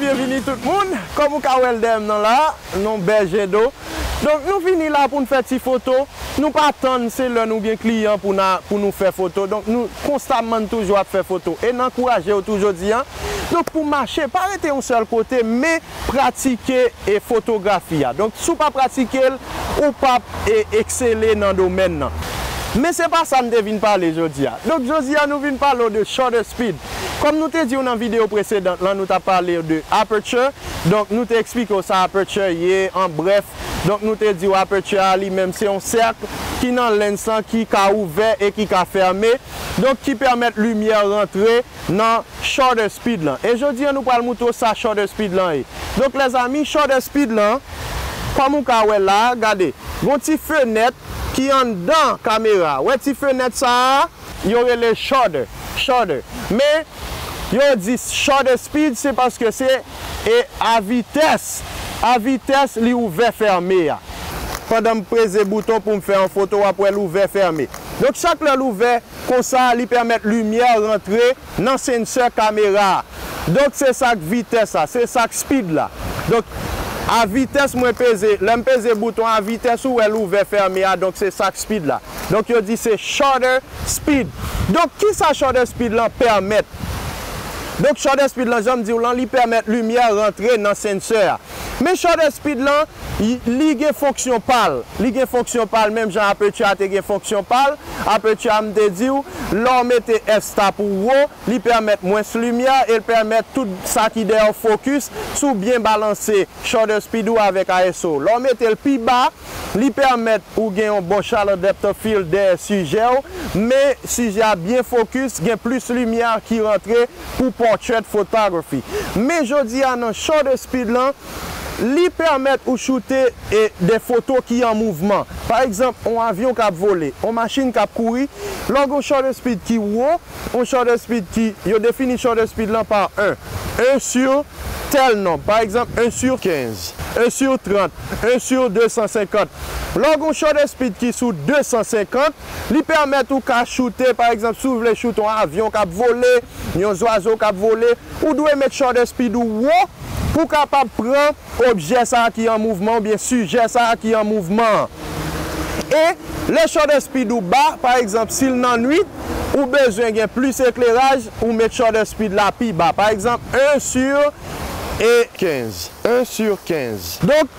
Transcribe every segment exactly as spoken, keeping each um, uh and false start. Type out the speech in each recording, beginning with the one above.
Byenvini tout moun. Kòm ou ka wè l dèyè m nan la, non bèje do. Donk, nou vini la pou n fè ti foto. Nou pa tann se lè nou gen kliyan pou na, pou nou fè foto. Donk, nou konstamman n toujou ap fè foto. E n ankouraje w tou jodi a. Donk, pou mache, pa rete yon sèl kote, men pratike e fotografi a. Donk, si w pa pratike l, ou p ap e, eksele nan domèn nan. Men se pa sa n te vin pale jodi a. Donk, jodi a, nou vin pale w de shutter speed. Kòm nou te di w nan videyo presedan lan, nou t ap pale w de aperture. Donk, nou te eksplike w sa aperture ye, an brèf. Donk, nou te di w aperture a li menm se yon sèk ki nan lens lan ki ka ouvè e ki ka fèmen. Donk, ki pèmèt limyè rantre nan shutter speed lan. E jodi a, nou pral moutre w sa shutter speed lan ye. Donk, lèzanmi, shutter speed lan, kòm ou ka wè la, gade, gon ti fenèt ki anndan kamera. Wè ti fenèt sa a? Yo rele shutter, shutter. Men, yo di shutter speed, se paske se, e, a vitès, a vitès li ouvè fèmen a. Pandan m peze bouton pou m fè yon foto, w ap wè l ouvè fèmen. Donk, chak lè l ouvè konsa, li pèmèt limyè rantre nan sensè kamera a. Donk, se sa k vitès la, se sa k speed la. Donk, a vitès mwen peze, lè m peze bouton a vitès ou wè l ouvè fèmen a, donk se sa k speed la. Donk, yo di se shutter speed. Donk, kisa shutter speed lan pèmèt? Donk, shutter speed lan, jan m di w lan, li pèmèt limyè rantre nan sensè a. Men shutter speed lan, li gen fonksyon pa l. Li gen fonksyon pa l, menm jan aperture a te gen fonksyon pa l. Aperture a, m te di w, lè w mete F stop ou wo, li pèmèt mwens limyè e l pèmèt tout sa ki dèyè w fokis si w byen balanse shutter speed ou avèk I S O. Lè w mete l pi ba, li pèmèt ou gen yon bon shallow depth of field dèyè sijè w, men sijè a byen fokis, gen plis limyè ki rantre pou portrait photography. Men jodi a nan shutter speed lan, li pèmèt ou choute e de foto ki an mouvman. Pa egzanp, yon avyon k ap vole, yon machin k ap kouri. Lè w gen yon shutter speed ki wo, yon shutter speed ki, yo defini shutter speed lan pa en, en sur tèl nonb. Pa egzanp, en sur kenz, en sur trant, en sur de san senkant. Lè w gen yon shutter speed ki sou de san senkant, li pèmèt ou ka choute, pa egzanp, si w vle choute yon avyon k ap vole, yon zwazo k ap vole, ou dwe met shutter speed ou wo pou w kapab pran objè sa a ki an mouvman oubyen sijè sa a ki an mouvman an. E lè shutter speed ou ba, pa egzanp, si l nan nwit, ou bezwen gen plis ekleraj, ou met shutter speed la pi ba. Pa egzanp, en sur e kenz. En sur kenz. Donk,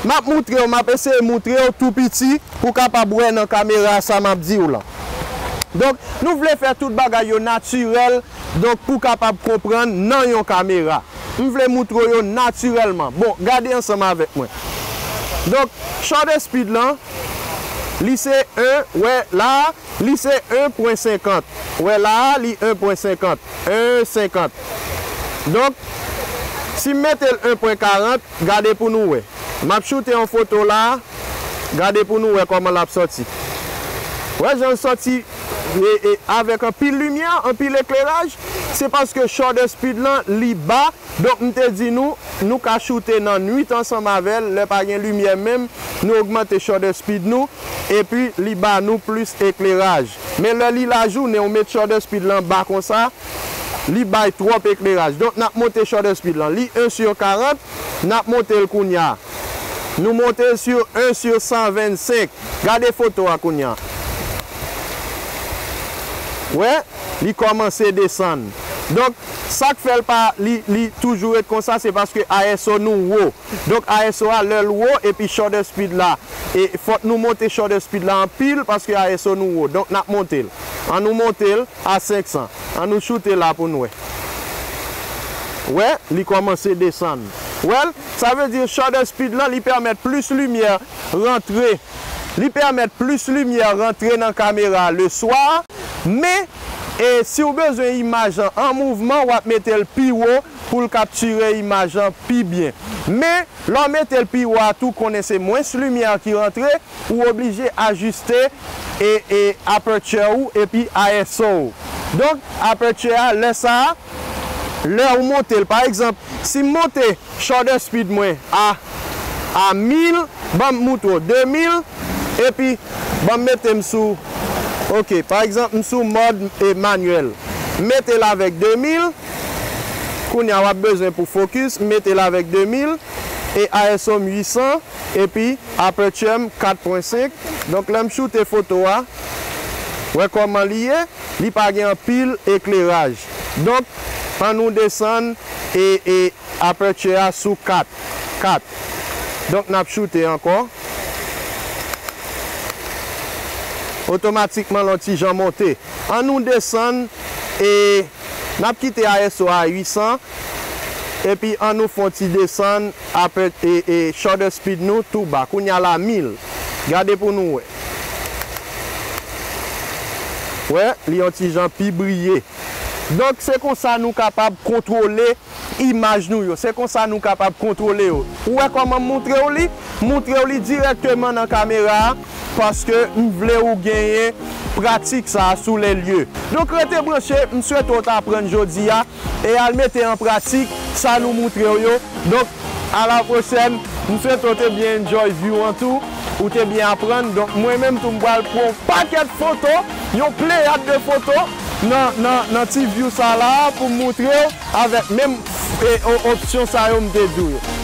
m ap moutre w, m ap eseye moutre w tou piti pou w kapab wè nan kamera sa m ap di w lan. Donk, nou vle fè tout bagay yo natirèl, donk, pou w kapab konprann nan yon kamera. M vle moutre w yo natirèlman. Bon, gade ansanm avèk mwen. Donk, shutter speed lan, li se en, wè la, li se en pwen senkant. Wè la, li en pwen senkant. En senkant. Donk, si m mete l en pwen karant, gade pou nou wè. M ap choute yon foto la, gade pou nou wè kòman l ap sòti. Wè jan l sòti e, e, avèk anpil limyè, anpil ekleraj, se paske shutter speed lan, li ba. Donk, m te di nou, nou ka choute nan nwit ansanm avè l, lè pa gen limyè menm, nou ogmante shutter speed nou, epi li ba nou plis ekleraj. Men lè li lajounen, ou met shutter speed lan ba konsa, li bay twòp ekleraj. Donk, n ap monte shutter speed lan. Li en sur karant, n ap monte l kounye a. Nou monte l sur en sur san vennsenk. Gade foto a kounye a. Wè, li kòmanse desann. Donk, sa k fè l pa, li, li toujou ret konsa, se paske I S O nou wo. Donk, I S O a, lè l wo, epi shutter speed la, e fòk nou monte shutter speed la anpil, paske I S O nou wo. Donk, n ap monte l. An nou monte l a senk san. An nou choute la pou n wè. Wè, li kòmanse desann. Wè l, sa vle di shutter speed lan, li pèmèt plis limyè rantre. Li pèmèt plis limyè rantre nan kamera a leswa. Men, e, si w bezwen imaj lan an mouvman, w ap mete l pi wo pou l kaptire imaj lan pi byen. Men, lè w mete l pi wo a tou, konnen se mwens limyè ki rantre, ou oblije ajiste e, e aperture ou epi I S O ou. Donk, aperture a, lè sa a, lè ou monte l, pa egzanp, si m monte shutter speed mwen a, a mil, ban m moutre w, de mil, epi ban m mete m sou, ok, pa egzanp, m sou mòd, e, manyèl. M mete l avèk de mil, Kounye a w ap bezwen pou focus, m mete l avèk de mil, e ISO m uit san, epi aperture m kat pwen senk. Donk lè m choute foto a, wè kòman li ye, li pa gen anpil ekleraj. Donk, ann nou desann e, e aperture a sou kat, kat. Donk n ap choute ankò. Otomatikman l on ti jan monte. Ann nou desann e n ap kite ISO a uit san, epi ann nou fè on ti desann apre, e, e shutter speed nou tou ba. Kounye a la mil. Gade pou nou wè. Wè, li on ti jan pi briye. Donk se konsa nou kapab kontwole imaj nou yo. Se konsa nou kapab kontwole yo. Ou wè kòman m montre w li? M montre w li dirèkteman nan kamera a, paske m vle ou genyen pratik sa a sou lè lye. Donk rete branche, m swete w t aprann jodi a, e al mete an pratik sa nou montre w yo. Donk, a la pwochèn, m swete w te byen enjoy view an tou, ou te byen aprann. Donk, mwen menm tou m pral pran yon pakèt foto, yon pleyad de foto nan, nan, nan ti view sa la pou m montre w avèk menm e, o- opsyon sa yo m te di w yo.